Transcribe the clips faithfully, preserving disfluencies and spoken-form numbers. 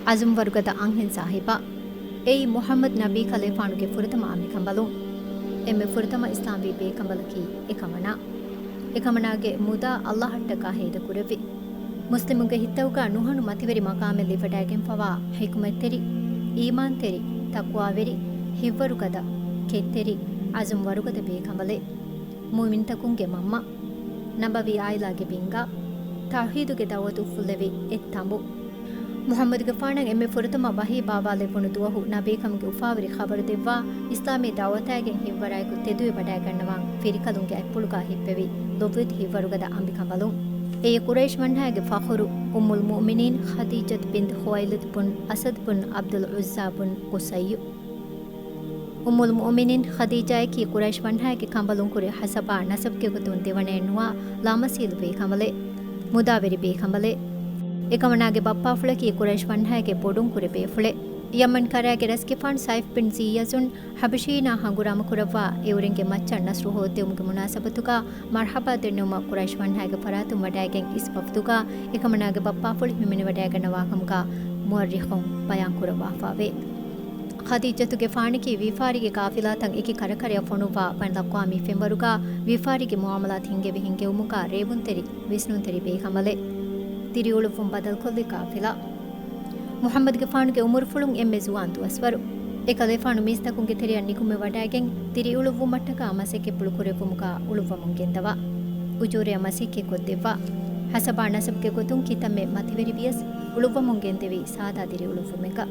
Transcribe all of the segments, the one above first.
އަޒުމް ވަރުގަދަ އަންހެން ސާހިބާ. އެއީ މުޙައްމަދު ނަބީ ކަލޭފާނުގެ ފުރަތަމަ އަނބިކަނބަލުން. އެންމެ ފުރަތަމަ އިސްލާމްވީ ބޭކަނބަލަކީ އެކަމަނާ. އެކަމަނާގެ މުދާ އައްލާހަށްޓަކާ ހޭދަކުރެއްވި. މުސްލިމުންގެ ހިތްތަކުގަ ނުހަނު މަތިވެރި މަގާމެއް ލިބިވަޑައިގެންފަވާ ޙިކުމަތްތެރި، އީމާންތެރި، ތަޤްވާވެރި، ހިތްވަރުގަދަ، ކެތްތެރި، އަޒުމް ވަރުގަދަ ބޭކަނބަލެއް. މުއުމިންތަކުންގެ މަންމަ، ނަބަވީ އާއިލާގެ ބިންގާ، ތައުޙީދުގެ ދަޢުވަތު އުފުއްލެވި އެއް ތަނބު. މުޙައްމަދުގެފާނަށް އެންމެ ފުރަތަމަ ވަޙީ ބާވާލެއްވުނު ދުވަހު ނަބީކަމުގެ އުފާވެރި ޚަބަރު ދެއްވާ، އިސްލާމީ ދަޢުވަތާއިގެން ހިތްވަރާއެކު ތެދުވެވަޑައިގަންނަވާން ފިރިކަލުންގެ އަތްޕުޅުގާ ހިއްޕެވި ލޮބުވެތި ހިތްވަރުގަދަ އަނބިކަނބަލުން. އެއީ ޤުރައިޝް ވަންހާގެ ފަޚުރު، އުއްމުލް މުއުމިނީން ޚަދީޖަތު ބިންތު ޚުވައިލިދު ބުން އަސަދު ބުން ޢަބްދުލް ޢުއްޒާ ބުން ޤުޞައްޔު. އުއްމުލް މުއުމިނީން ޚަދީޖާއަކީ ޤުރައިޝް ވަންހާގެ ކަނބަލުންކުރެ ޙަސަބާ ނަސަބުގެ ގޮތުން ދެވަނައެއް ނުވާ ލާމަސީލު ބޭކަނބަލެއް، މުދާވެރި ބޭކަނބަލެއް. އެކަމަނާގެ ބައްޕާފުޅަކީ ޤުރައިޝް ވަންހާގެ ބޮޑުންކުރެ ބޭފުޅެއް. ޔަމަން ކަރައިގެ ރަސްގެފާނު ސައިފް ބިން ޒިއްޔަޒުން ޙަބަޝީނާ ހަނގުރާމަކުރައްވާ އެއުރެންގެ މައްޗަށް ނަޞްރު ހޯއްދެވުމުގެ މުނާސަބަތުގާ މަރްޙަބާ ދެންނެވުމަށް ޤުރައިޝް ވަންހާގެ ފަރާތުން ވަޑައިގެން އިސް ވަފްދުގާ އެކަމަނާގެ ބައްޕާފުޅު ހިމެނިވަޑައިގަންނަވާކަމުގާ މުއައްރިޚުން ބަޔާންކުރައްވާފައެވެ. ޚަދީޖަތުގެފާނަކީ ވިޔަފާރީގެ ގާފިލާތައް އެކި ކަރަކަރަޔަށް ފޮނުއްވާ ބައިނަލްއަޤްވާމީ ފެންވަރުގާ ވިޔަފާރީގެ މުޢާމަލާތު ހިންގެވި ހިންގެވުމުގާ ރޭވުންތެރި، ވިސްނުންތެރި ބޭކަނބަލެއް. ދިރިއުޅުއްވުން ބަދަލުކޮށްލި ގާފިލާ. މުޙައްމަދުގެފާނުގެ އުމުރުފުޅުން އެންމެ ޒުވާން ދުވަސްވަރު. އެކަލޭފާނު މީސްތަކުންގެ ތެރެއަށް ނިކުމެވަޑައިގެން، ދިރިއުޅުއްވުމަށްޓަކާ މަސައްކަތްޕުޅު ކުރެއްވުމުގާ އުޅުއްވަމުން ގެންދަވާ. އުޖޫރަޔަށް މަސައްކަތްކޮށްދެއްވާ. ޙަސަބާ ނަސަބުގެ ގޮތުން ކިތަންމެ މަތިވެރި ވިޔަސް، އުޅުއްވަމުން ގެންދެވީ ސާދާ ދިރިއުޅުއްވުމެއްގަ.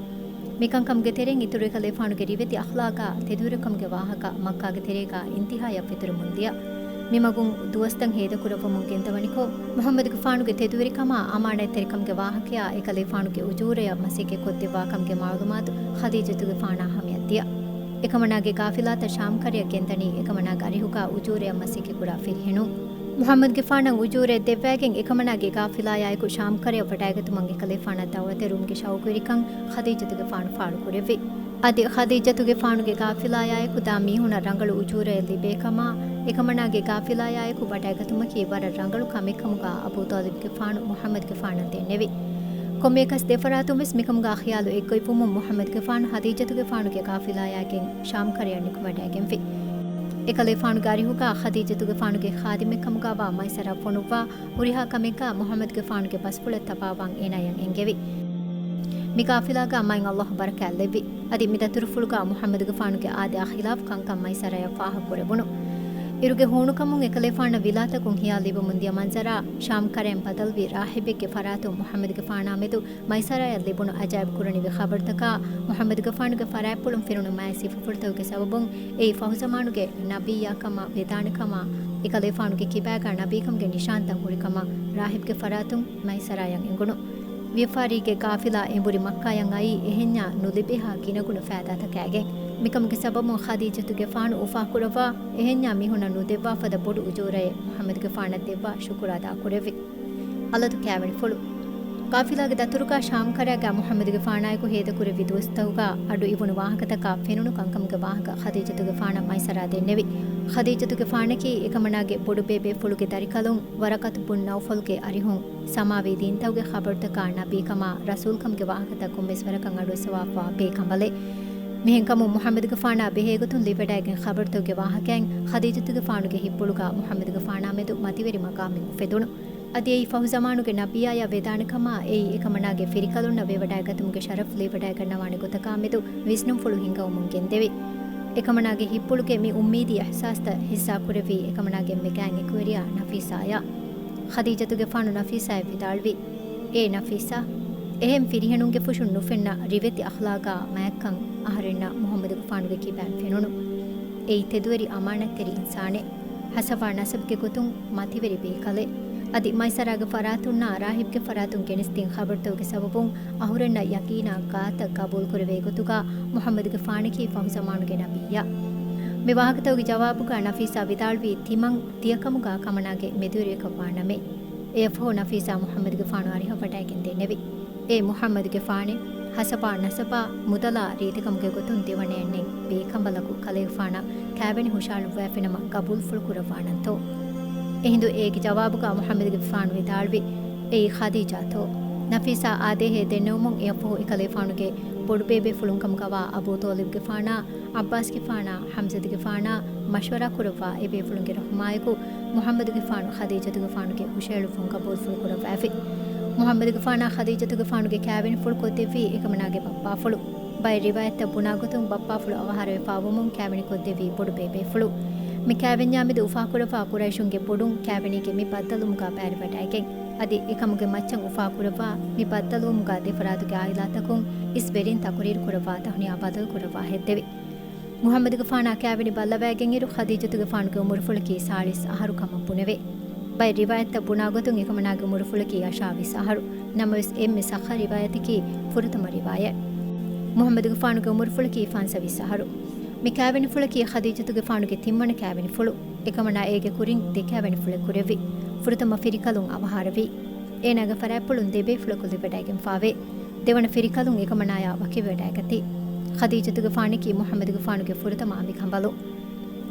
މިކަންކަމުގެ ތެރެއިން އިތުރު އެކަލޭފާނުގެ ރިވެތި އަޚްލާގާ ތެދުވެރިކަމުގެ ވާހަކަ މައްކާގެ ތެރޭގާ އިންތިހާޔަށް ފެތުރެމުން ދިޔަ. މިމަގުން ދުވަސްތައް ހޭދަކުރައްވަމުން ގެންދަވަނިކޮށް، މުޙައްމަދުގެފާނުގެ ތެދުވެރިކަމާ އަމާނާތްތެރިކަމުގެ ވާހަކަޔާ އެކަލޭފާނުގެ އުޖޫރަޔަށް މަސައްކަތްކޮށްދެއްވާކަމުގެ މަޢުލޫމާތު ޚަދީޖަތުގެފާނާ ހަމަޔަށް ދިޔަ. އެކަމަނާގެ ގާފިލާތައް ޝާމްކަރަޔަށް ގެންދަނީ އެކަމަނާގެ އަރިހުގާ އުޖޫރަޔަށް މަސައްކަތްކުރާ ފިރިހެނުން. މުޙައްމަދުގެފާނަށް އުޖޫރައެއް ދެއްވައިގެން އެކަމަނާގެ ގާފިލާޔާއެކު ޝާމްކަރަޔަށް ވަޑައިގަތުމަށް އެކަލޭފާނަށް ދަޢުވަތެއް ރުމުގެ ޝައުގުވެރިކަން ޚަދީޖަތުގެފާނު ފާޅުކުރެއްވި. އަދި ޚަދީޖަތުގެފާނުގެ ގާފިލާޔާއެކު ދާ މީހުނަށް ރަނގަޅު އުޖޫރައެއް ލިބޭކަމާ، އެކަމަނާގެ ގާފިލާޔާއެކު ވަޑައިގަތުމަކީ ވަރަށް ރަނގަޅު ކަމެއްކަމުގާ އަބޫޠާލިބުގެފާނު މުޙައްމަދުގެފާނަށް ދެންނެވި. ކޮންމެއަކަސް ދެފަރާތުން ވެސް މިކަމުގާ ޚިޔާލު އެއްގޮތްވުމުން މުޙައްމަދުގެފާނު ޚަދީޖަތުގެފާނުގެ ގާފިލާޔާގެން ޝާމްކަރަޔަށް ނިކުމެވަޑައިގެންފި. އެކަލޭފާނުގެ އަރިހުގާ ޚަދީޖަތުގެފާނުގެ ޚާދިމެއްކަމުގާވާ މައިސަރާ ފޮނުއްވާ، ހުރިހާ ކަމެއްގާ މުޙައްމަދުގެފާނުގެ ބަސްފުޅަށް ތަބާވާން އޭނާޔަށް އެންގެވި. މި ގާފިލާގާ މާތް ﷲ ބަރަކާތް ލެއްވި. އަދި މި ދަތުރުފުޅުގާ މުޙައްމަދުގެފާނުގެ އާދަޔާ ޚިލާފު ކަންކަން މައިސަރާޔަށް ފާހަގަކުރެވުނު. އިރުގެ ހޫނުކަމުން އެކަލޭފާނަށް ވިލާތަކުން ހިޔާ ލިބެމުން ދިޔަ މަންޒަރާ، ޝާމް ކަރައިން ބަދަލުވި ރާހިބެއްގެ ފަރާތުން މުޙައްމަދުގެފާނާ މެދު މައިސަރާޔަށް ލިބުނު އަޖާއިބު ކުރަނިވި ޚަބަރުތަކާ، މުޙައްމަދުގެފާނުގެ ފަރާތްޕުޅުން ފެނުނު މާތް ސިފަފުޅުތަކުގެ ސަބަބުން، އެއީ ފަހުޒަމާނުގެ ނަބިއްޔާކަމާ ވެދާނެކަމާ، އެކަލޭފާނުގެ ކިބާގާ ނަބީކަމުގެ ނިޝާންތައް ހުރިކަމަށް ރާހިބްގެ ފަރާތުން މައިސަރާޔަށް އެނގުނު. ވިޔަފާރީގެ ގާފިލާ އެނބުރި މައްކާޔަށް އައީ އެހެންޏާ ނުލިބޭހާ ގިނަގުނަ ފައިދާތަކާގެން. މިކަމުގެ ސަބަބުން ޚަދީޖަތުގެފާނު އުފާކުރައްވާ އެހެންޏާ މީހުންނަށް ނުދެއްވާފަދަ ބޮޑު އުޖޫރައެއް މުޙައްމަދުގެފާނަށް ދެއްވާ ޝުކުރު އަދާކުރެއްވި. އަލަދު ކާވެނިފުޅު. ގާފިލާގެ ދަތުރުގާ ޝާމް ކަރައިގާ މުޙައްމަދުގެފާނާއެކު ހޭދަކުރެއްވި ދުވަސްތަކުގާ އަޑު އިވުނު ވާހަކަތަކާ ފެނުނު ކަންކަމުގެ ވާހަކަ ޚަދީޖަތުގެފާނަށް މައިސަރާ ދެންނެވި. ޚަދީޖަތުގެފާނަކީ އެކަމަނާގެ ބޮޑުބޭބޭފުޅުގެ ދަރިކަލުން ވަރަޤަތު ބުން ނައުފަލްގެ އަރިހުން ސަމާވީ ދީންތަކުގެ ޚަބަރުތަކާ ނަބީކަމާ ރަސޫލްކަމުގެ ވާހަކަތައް ކޮންމެސް ވަރަކަށް އަޑުއައްސަވާފަވާ ބޭކަނބަލެއް. މިހެންކަމުން މުޙައްމަދުގެފާނާ ބެހޭގޮތުން ލިބިވަޑައިގެން ޚަބަރުތަކުގެ ވާހަކައިން ޚަދީޖަތުގެފާނުގެ ހިތްޕުޅުގާ މުޙައްމަދުގެފާނާ މެދު މަތިވެރި މަގާމެއް އުފެދުނު. އަދި އެއީ ފަހުޒަމާނުގެ ނަބިއްޔާޔާ ވެދާނެކަމާ، އެއީ އެކަމަނާގެ ފިރިކަލުންނަށް ވެވަޑައިގަތުމުގެ ޝަރަފް ލިބިވަޑައިގަންނަވާނެ ގޮތަކާ މެދު ވިސްނުންފުޅު ހިންގައުމުން ގެންދެވި. އެކަމަނާގެ ހިތްޕުޅުގެ މި އުއްމީދީ އިޙްސާސްތައް ހިއްސާކުރެއްވީ އެކަމަނާގެ އެންމެ ގާތް އެކުވެރިޔާ ނަފީސާޔާ. ޚަދީޖަތުގެފާނު ނަފީސާޔަށް ވިދާޅުވި، އޭ ނަފީސާ، އެހެން ފިރިހެނުންގެ ފުށުން ނުފެންނަ ރިވެތި އަޚްލާގާ މާތްކަން އަހަރެންނަށް މުޙައްމަދުގެފާނުގެ ކިބައިން ފެނުނު. އެއީ ތެދުވެރި އަމާނަތްތެރި އިންސާނެއް. ހަސަބާ ނަސަބުގެ ގޮތުން މަތިވެރި ބޭކަލެއް. އަދި މައިސަރާގެ ފަރާތުންނާ ރާހިބްގެ ފަރާތުން ގެނެސްދިން ޚަބަރުތަކުގެ ސަބަބުން އަހުރެންނަށް ޔަޤީނާ ގާތަށް ގަބޫލުކުރެވޭ ގޮތުގާ މުޙައްމަދުގެފާނަކީ ފަހުޒަމާނުގެ ނަބިއްޔާ. މި ވާހަކަތަކުގެ ޖަވާބުގާ ނަފީސާ ވިދާޅުވީ ތިމަން ތިޔަކަމުގާ ކަމަނާގެ މެދުވެރިޔަކަށް ވާނަމޭ. އެއަށްފަހު ނަފީސާ މުޙައްމަދުގެފާނު އަރިހަށް ވަޑައިގެން ދެންނެވި. އޭ މުޙައްމަދުގެފާނޭ، ހަސަބާ ނަސަބާ މުދަލާ ރީތިކަމުގެ ގޮތުން ދެވަނައެއް ނެތް ބޭކަނބަލަކު ކަލޭގެފާނަށް ކާވެނި ހުށައަޅުއްވައިފިނަމަ ގަބޫލުފުޅު ކުރައްވާނަންތޯ؟ އެހިނދު އޭގެ ޖަވާބުގާ މުޙައްމަދުގެފާނު ވިދާޅުވި، އެއީ ޚަދީޖާތޯ؟ ނަފީސާ އާދޭހޭ ދެންނެވުމުން އެއަށްފަހު އެކަލޭފާނުގެ ބޮޑުބޭބޭފުޅުން ކަމުގަވާ އަބޫ ޠާލިބުގެފާނާ، ޢައްބާސްގެފާނާ، ޙަމްޒަތުގެފާނާ މަޝްވަރާ ކުރައްވާ އެބޭފުޅުންގެ ރަޙުމާއެކު މުޙައްމަދުގެފާނު ޚަދީޖަތުގެފާނުގެ ހުށައެޅުއްވުން ގަބޫލުފުޅު ކުރައްވައިފި. މުޙައްމަދުގެފާނާ ޚަދީޖަތުގެފާނުގެ ކާވެނިފުޅު ކޮށްދެއްވީ އެކަމަނާގެ ބައްޕާފުޅު. ބައެއް ރިވާޔަތްތައް ބުނާގޮތުން ބައްޕާފުޅު އަވަހާރަވެފާވުމުން ކާވެނި ކޮށްދެއްވީ ބޮޑުބޭބޭފުޅު. މި ކާވެންޏާމެދު އުފާކުރައްވާ ޤުރައިޝުންގެ ބޮޑުން ކާވެނީގެ މި ބައްދަލުވުމުގާ ބައިވެވަޑައިގެން. އަދި އެކަމުގެ މައްޗަށް އުފާކުރައްވާ މި ބައްދަލުވުމުގާ ދެފަރާތުގެ ޢާއިލާތަކުން އިސް ވެރިން ތަޤުރީރު ކުރައްވާ ތަހުނިޔާ ބަދަލު ކުރައްވާ ހެއްދެވި. މުޙައްމަދުގެފާނާ ކާވެނި ބައްލަވައިގެންއިރު ޚަދީޖަތުގެފާނުގެ އުމުރުފުޅަކީ ސާޅީސް އަހަރު ކަމަށް ބުނެވޭ. ބައެއް ރިވާޔަތްތައް ބުނާގޮތުން އެކަމަނާގެ އުމުރުފުޅަކީ އަށާވީސް އަހަރު. ނަމަވެސް އެންމެ ޞައްޙަ ރިވާޔަތަކީ ފުރަތަމަ ރިވާޔަތް. މުޙައްމަދުގެފާނުގެ އުމުރުފުޅަކީ ފަންސަވީސް އަހަރު. މި ކާވެނިފުޅަކީ ޚަދީޖަތުގެފާނުގެ ތިންވަނަ ކާވެނިފުޅު. އެކަމަނާ އޭގެ ކުރިން ދެ ކާވެނިފުޅެއް ކުރެއްވި. ފުރަތަމަ ފިރިކަލުން އަވަހާރަވީ. އޭނާގެ ފަރާތްޕުޅުން ދެބޭފުޅަކު ލިބިވަޑައިގެންފާވޭ. ދެވަނަ ފިރިކަލުން އެކަމަނާޔާ ވަކިވެވަޑައިގަތީ. ޚަދީޖަތުގެފާނަކީ މުޙައްމަދުގެފާނުގެ ފުރަތަމަ އަނބިކަނބަލުން.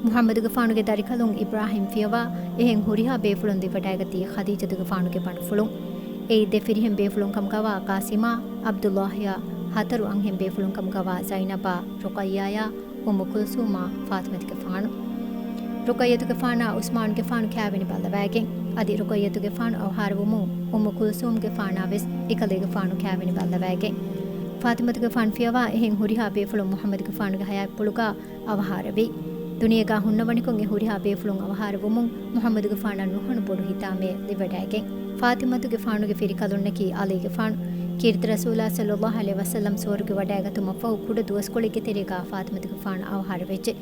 މުޙައްމަދުގެފާނުގެ ދަރިކަލުން އިބްރާހީމް ފިޔަވާ، އެހެން ހުރިހާ ބޭފުޅުން ލިބިވަޑައިގަތީ ޚަދީޖަތުގެފާނުގެ ބަނޑުފުޅުން. އެއީ ދެ ފިރިހެން ބޭފުޅުން ކަމުގަވާ ޤާސިމާ، ޢަބްދުﷲ އާ، ހަތަރު އަންހެން ބޭފުޅުން ކަމުގަވާ ޒައިނަބާ، ރުޤައްޔާޔާ، އުއްމު ކުލްސޫމާ، ފާތިމަތުގެފާނު. ރުޤައްޔަތުގެފާނާ ޢުސްމާނުގެފާނު ކާވެނި ބައްލަވައިގެން، އަދި ރުޤައްޔަތުގެފާނު އަވަހާރަވުމުން އުއްމު ކުލްސޫމްގެފާނާ ވެސް އެކަލޭގެފާނު ކާވެނި ބައްލަވައިގެން، ފާތިމަތުގެފާނު ފިޔަވާ އެހެން ހުރިހާ ބޭފުޅުން މުޙައްމަދުގެފާނުގެ ޙަޔާތްޕުޅުގާ އަވަހާރަވީ. ދުނިޔޭގާ ހުންނަވަނިކޮށް އެ ހުރިހާ ބޭފުޅުން އަވަހާރަ ވުމުން މުޙައްމަދުގެފާނަށް ނުހަނު ބޮޑު ހިތާމައެއް ލިބިވަޑައިގެން. ފާތިމަތުގެފާނުގެ ފިރިކަލުންނަކީ ޢަލީގެފާނު. ކީރިތި ރަސޫލާ ޞައްލައްލާހު ޢަލައިހި ވަސައްލަމް ސުވަރުގެ ވަޑައިގަތުމަށްފަހު ކުޑަ ދުވަސްކޮޅެއްގެ ތެރޭގާ ފާތިމަތުގެފާނު އަވަހާރަވެއްޖެ.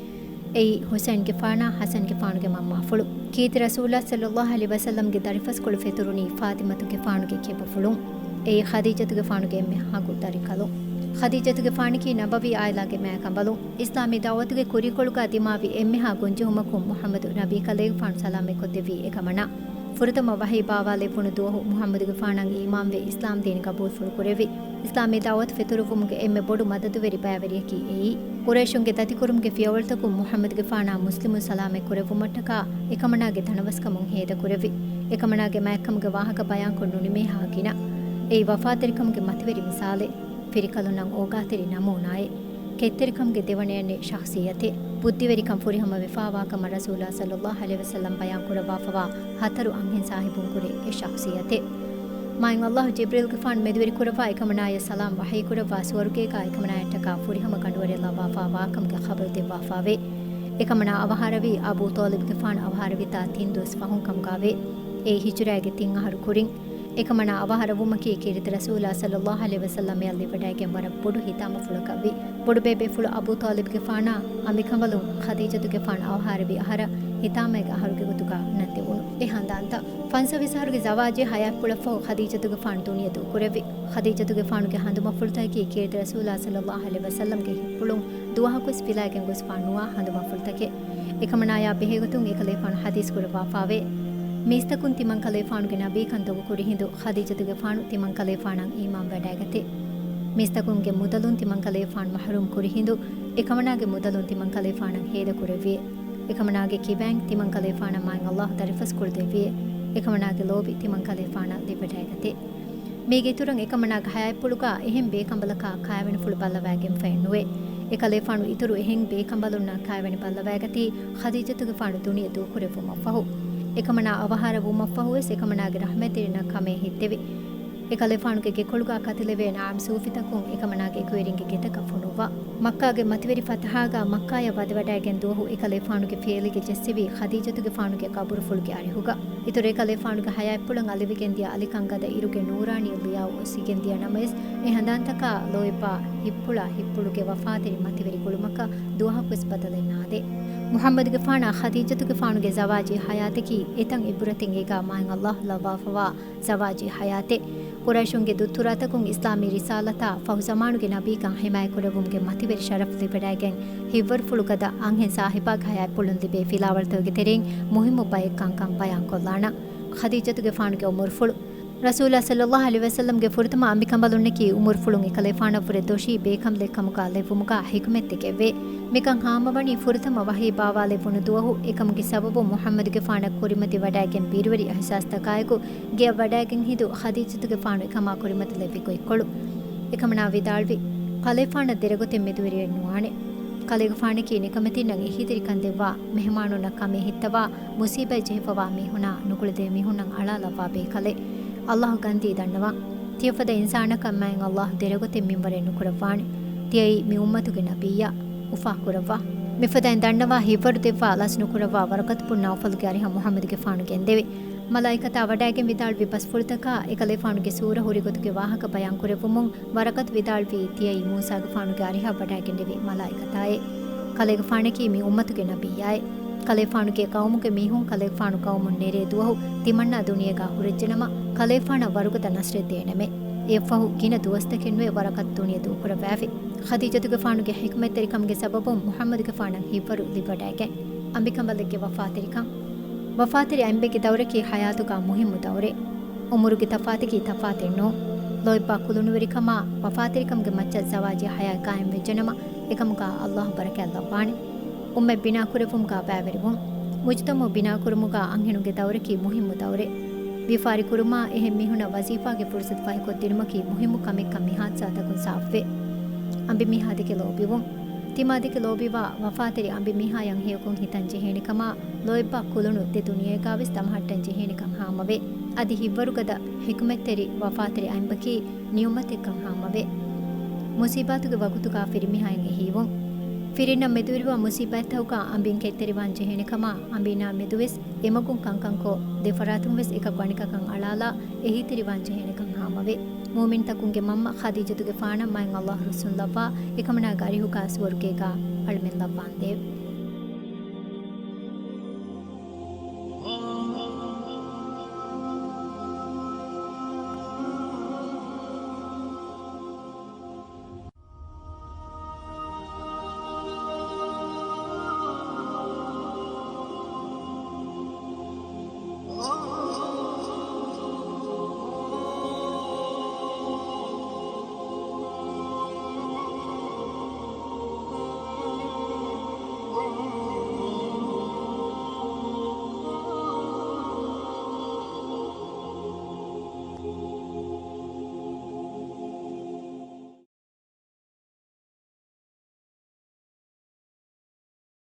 އެއީ ޙުސައިންގެފާނާ ޙަސަންގެފާނުގެ މަންމާފުޅު. ކީރިތި ރަސޫލާ ޞައްލައްލާހު ޢަލައިހި ވަސައްލަމްގެ ދަރިފަސްކޮޅު ފެތުރުނީ ފާތިމަތުގެފާނުގެ ކެބަފުޅުން. އެއީ ޚަދީޖަތުގެފާނުގެ އެންމެ ހަނގު ދަރިކަލުން. ޚަދީޖަތުގެފާނަކީ ނަބަވީ ޢާއިލާގެ މާތް ކަނބަލުން. އިސްލާމީ ދަޢުވަތުގެ ކުރީކޮޅުގާ ދިމާވި އެންމެހާ ގޮންޖެހުމަކުން މުޙައްމަދު ނަބީކަލޭގެފާނު ސަލާމަތްކޮށްދެއްވީ އެކަމަނާ. ފުރަތަމަ ވަޙީ ބާވާލެއްވުނު ދުވަހު މުޙައްމަދުގެފާނަށް އީމާންވެ އިސްލާމްދީން ގަބޫލުފުޅު ކުރެއްވި. އިސްލާމީ ދަޢުވަތު ފެތުރުއްވުމުގެ އެންމެ ބޮޑު މަދަދުވެރި ބައިވެރިޔަކީ އެއީ. ޤުރައިޝުންގެ ދަތިކުރުމުގެ ފިޔަވަޅުތަކުން މުޙައްމަދުގެފާނާ މުސްލިމުން ސަލާމަތް ކުރެއްވުމަށްޓަކާ އެކަމަނާގެ ތަނަވަސްކަމުން ހޭދަކުރެއްވި. އެކަމަނާގެ މާތްކަމުގެ ވާހަކަ ބަޔާންކޮށް ނުނިމޭހާ ގިނަ. އެއީ ވަފާތެރިކަމުގެ މަތިވެރި މިސާލެއް. ފިރިކަލުންނަށް އޯގާތެރި ނަމޫނާއެއް. ކެތްތެރިކަމުގެ ދެވަނައެއް ޝަޚްޞިއްޔަތެއް. ބުއްދިވެރިކަން ފުރިހަމަވެފާވާކަމަށް ރަސޫލާ ޞައްލައްލާހު ޢަލައިހި ވަސައްލަމް ބަޔާންކުރައްވާފަވާ ހަތަރު އަންހެން ސާހިބުންކުރެ އެއް ޝަޚްޞިއްޔަތެއް. މާތް ﷲ ޖިބްރީލްގެފާނު މެދުވެރިކުރައްވާ އެކަމަނާޔަށް ސަލާމް ވަޙީކުރައްވާ ސުވަރުގޭގާ އެކަމަނާޔަށްޓަކާ ފުރިހަމަ ގަނޑުވަރެއް ލައްވާފާވާކަމުގެ ޚަބަރު ދެއްވާފާވޭ. އެކަމަނާ އަވަހާރަވީ އަބޫ ޠާލިބުގެފާނު އަވަހާރަވިތާ ތިން ދުވަސް ފަހުން ކަމުގާވޭ. އެއީ ހިޖުރާގެ ތިން އަހަރު ކުރިން. އެކަމަނާ އަވަހާރަވުމަކީ ކީރިތި ރަސޫލާ ޞައްލައްލާހު ޢަލައިހި ވަސައްލަމް އެއަށް ލިބިވަޑައިގެން ވަރަށް ބޮޑު ހިތާމަފުޅަކަށްވި. ބޮޑުބޭބޭފުޅު އަބޫ ޠާލިބުގެފާނާ އަނބިކަނބަލުން ޚަދީޖަތުގެފާނު އަވަހާރަވި އަހަރަށް ހިތާމައިގެ އަހަރުގެ ގޮތުގާ ނަން ދެވުނު. އެ ހަނދާންތައް. ފަންސަވީސް އަހަރުގެ ޒަވާޖީ ޙަޔާތްޕުޅަށްފަހު ޚަދީޖަތުގެފާނު ދުނިޔެ ދޫކުރެއްވި. ޚަދީޖަތުގެފާނުގެ ހަނދުމަފުޅުތަކަކީ ކީރިތި ރަސޫލާ ޞައްލައްލާހު ޢަލައިހި ވަސައްލަމްގެ ހިތްޕުޅުން ދުވަހަކުވެސް ފިލައިގެން ގޮސްފާ ނުވާ ހަނދުމަފުޅުތަކެއް. އެކަމަނާޔާ ބެހޭގޮތުން އެކަލޭފާނު ޙަދީޘް ކުރައްވާފާވޭ. މީސްތަކުން ތިމަންކަލޭފާނުގެ ނަބީކަން ދޮގުކުރި ހިނދު ޚަދީޖަތުގެފާނު ތިމަންކަލޭފާނަށް އީމާންވެވަޑައިގަތޭ. މީސްތަކުންގެ މުދަލުން ތިމަންކަލޭފާނު މަޙްރޫމް ކުރި ހިނދު އެކަމަނާގެ މުދަލުން ތިމަންކަލޭފާނަށް ހޭދަކުރެއްވިއޭ. އެކަމަނާގެ ކިބައިން ތިމަންކަލޭފާނަށް މާތް ﷲ ދަރިފަސްކޮޅު ދެއްވިއޭ. އެކަމަނާގެ ލޯބި ތިމަންކަލޭފާނަށް ލިބިވަޑައިގަތޭ. މީގެ އިތުރަށް އެކަމަނާގެ ޙަޔާތްޕުޅުގާ އެހެން ބޭކަނބަލަކާ ކާވެނިފުޅު ބައްލަވައިގެންފައެއް ނުވޭ. އެކަލޭފާނު އިތުރު އެހެން ބޭކަނބަލުންނާ ކާވެނި ބައްލަވައިގަތީ ޚަދީޖަތުގެފާނު ދުނިޔެ ދޫކުރެއްވުމަށްފަހު. އެކަމަނާ އަވަހާރަވުމަށްފަހުވެސް އެކަމަނާގެ ރަޙްމަތްތެރިންނަށް ކަމޭ ހެއްދެވި. އެކަލޭފާނުގެ ގެކޮޅުގާ ކަތިލެވޭ ނަޢަމް ސޫފިތަކުން އެކަމަނާގެ އެކުވެރިންގެ ގެތަކަށް ފޮނުއްވާ. މައްކާގެ މަތިވެރި ފަތަޙާގާ މައްކާޔަށް ވަދެވަޑައިގެން ދުވަހު އެކަލޭފާނުގެ ފޭލިގެ ޖެއްސެވީ ޚަދީޖަތުގެފާނުގެ ޤަބުރުފުޅުގެ އަރިހުގަ. އިތުރު އެކަލޭފާނުގެ ޙަޔާތްޕުޅަށް އަލިވެގެންދިޔަ އަލިކަން ގަދަ އިރުގެ ނޫރާނީ ޟިޔާއު އޮއްސިގެންދިޔަ ނަމަވެސް، އެ ހަނދާންތަކާ ލޯތްބާ ހިތްޕުޅާ ހިތްޕުޅުގެ ވަފާތެރި މަތިވެރި ގުޅުމަކަށް ދުވަހަކުވެސް ބަދަލެއް ނާދޭ. މުޙައްމަދުގެފާނާ ޚަދީޖަތުގެފާނުގެ ޒަވާޖީ ޙަޔާތަކީ އެތަން ޢިބްރަތެއް އޭގާ މާތް ﷲ ލައްވާފަވާ ޒަވާޖީ ޙަޔާތެއް. ޤުރައިޝުންގެ ދުއްތުރާތަކުން އިސްލާމީ ރިސާލަތާ ފަހުޒަމާނުގެ ނަބީކަން ޙިމާޔަތްކުރެއްވުމުގެ މަތިވެރި ޝަރަފް ލިބިވަޑައިގެން ހިތްވަރުފުޅުގަދަ އަންހެން ސާހިބާގެ ޙަޔާތްޕުޅުން ލިބޭ ފިލާވަޅުތަކުގެ ތެރެއިން މުހިއްމު ބައެއް ކަންކަން ބަޔާންކޮށްލާނަން. ޚަދީޖަތުގެފާނުގެ އުމުރުފުޅު. ރަސޫލާ ޞައްލައްލާހު ޢަލައިހި ވަސައްލަމްގެ ފުރަތަމަ އަނބިކަނބަލުންނަކީ އުމުރުފުޅުން އެކަލޭފާނަށްވުރެ ދޮށީ ބޭކަނބަލެއްކަމުގާ ލެއްވުމުގާ ޙިކުމަތްތަކެއްވޭ. މިކަން ހާމަވަނީ ފުރަތަމަ ވަޙީ ބާވާލެއްވުނު ދުވަހު. އެކަމުގެ ސަބަބުން މުޙައްމަދުގެފާނަށް ކުރިމަތިވެވަޑައިގެން ބިރުވެރި އިޙްސާސްތަކާއެކު ގެއަށް ވަޑައިގެން ހިނދު ޚަދީޖަތުގެފާނު އެކަމާ ކުރިމަތިލެއްވި ގޮތްކޮޅު. އެކަމަނާ ވިދާޅުވި، ކަލޭފާނަށް ދެރަގޮތެއް މެދުވެރިއެއް ނުވާނެ. ކަލޭގެފާނަކީ ނިކަމެތިންނަށް އެހީތެރިކަން ދެއްވާ، މެހެމާނުންނަށް ކަމޭ ހިއްތަވާ، މުސީބަތް ޖެހިފަވާ މީހުނާ ނުކުޅެދޭ މީހުންނަށް އަޅާލައްވާ ބޭކަލެއް. ﷲ ގަންދީ ދަންނަވާ. ތިޔަފަދަ އިންސާނަކަށް މާތް ﷲ ދެރަގޮތެއް މިންވަރެއް ނުކުރައްވާނެ. ތިޔައީ މި އުއްމަތުގެ ނަބިއްޔާ، އުފާކުރައްވާ. މިފަދައިން ދަންނަވާ ހިތްވަރު ދެއްވާ ލަސް ނުކުރައްވާ ވަރަޤަތު ބުން ނައުފަލުގެ އަރިހަށް މުޙައްމަދުގެފާނު ގެންދެވި. މަލާއިކަތާ ވަޑައިގެން ވިދާޅުވި ބަސްފުޅުތަކާ އެކަލޭފާނުގެ ސޫރަ ހުރި ގޮތުގެ ވާހަކަ ބަޔާންކުރެއްވުމުން ވަރަޤަތު ވިދާޅުވީ، ތިޔައީ މޫސާގެފާނުގެ އަރިހަށް ވަޑައިގެންނެވި މަލާއިކަތާއޭ. ކަލޭގެފާނަކީ މި އުއްމަތުގެ ނަބިއްޔާއޭ. ކަލޭފާނުގެ ޤައުމުގެ މީހުން ކަލޭގެފާނު ޤައުމުން ނެރޭ ދުވަހު ތިމަންނާ ދުނިޔޭގާ ހުރެއްޖެނަމަ، ކަލޭފާނަށް ވަރުގަދަ ނަޞްރެއް ދޭނަމޭ. އެއަށްފަހު ގިނަ ދުވަސްތަކެއް ނުވެ ވަރަޤަތު ދުނިޔެ ދޫކުރައްވާފި. ޚަދީޖަތުގެފާނުގެ ޙިކްމަތްތެރިކަމުގެ ސަބަބުން މުޙައްމަދުގެފާނަށް ހިތްވަރު ލިބިވަޑައިގެން. އަނބިކަނބަލެއްގެ ވަފާތެރިކަން. ވަފާތެރި އަނބެއްގެ ދައުރަކީ ޙަޔާތުގާ މުހިއްމު ދައުރެއް. އުމުރުގެ ތަފާތަކީ ތަފާތެއް ނޫން. ލޯތްބާ ކުލުނުވެރިކަމާ ވަފާތެރިކަމުގެ މައްޗަށް ޒަވާޖީ ޙަޔާތް ޤާއިމްވެއްޖެނަމަ، އެކަމުގާ ﷲ ބަރަކާތް ލައްވާނެ. އުއްމަތް ބިނާކުރެއްވުމުގާ ބައިވެރިވުން. މުޖުތަމަޢު ބިނާކުރުމުގާ އަންހެނުންގެ ދައުރަކީ މުހިއްމު ދައުރެއް. ވިޔަފާރި ކުރުމާ އެހެން މީހުންނަށް ވަޒީފާގެ ފުރުޞަތު ފަހިކޮށްދިނުމަކީ މުހިއްމު ކަމެއްކަން މި ޙާދިސާތަކުން ސާފުވޭ. އަނބިމީހާ ދެކެ ލޯބިވުން. ތިމާ ދެކެ ލޯބިވާ ވަފާތެރި އަނބިމީހާޔަށް ހެޔޮކޮށް ހިތަން ޖެހޭނެކަމާ، ލޯތްބާ ކުލުނު ދެ ދުނިޔޭގާވެސް ދަމަހައްޓަން ޖެހޭނެކަން ހާމަވޭ. އަދި ހިތްވަރުގަދަ ޙިކުމަތްތެރި ވަފާތެރި އަނބަކީ ނިޢުމަތެއްކަން ހާމަވޭ. މުޞީބާތުގެ ވަގުތުގާ ފިރިމީހާޔަށް އެހީވުން. ފިރިންނަށް މެދުވެރިވާ މުޞީބާތްތަކުގާ އަނބިން ކެތްތެރިވާން ޖެހޭނެކަމާ، އަނބިންނާ މެދުވެސް އެމަގުން ކަންކަންކޮށް، ދެފަރާތުންވެސް އެކަކު އަނެކަކަށް އަޅާލާ އެހީތެރިވާން ޖެހޭނެކަން ހާމަވޭ. މުއުމިންތަކުންގެ މަންމަ ޚަދީޖަތުގެފާނަށް މާތް ﷲ ރުއްސުންލައްވާ، އެކަމަނާގެ އަރިހުގާ ސުވަރުގޭގާ އަޅަމެން ލައްވާންދޭވެ.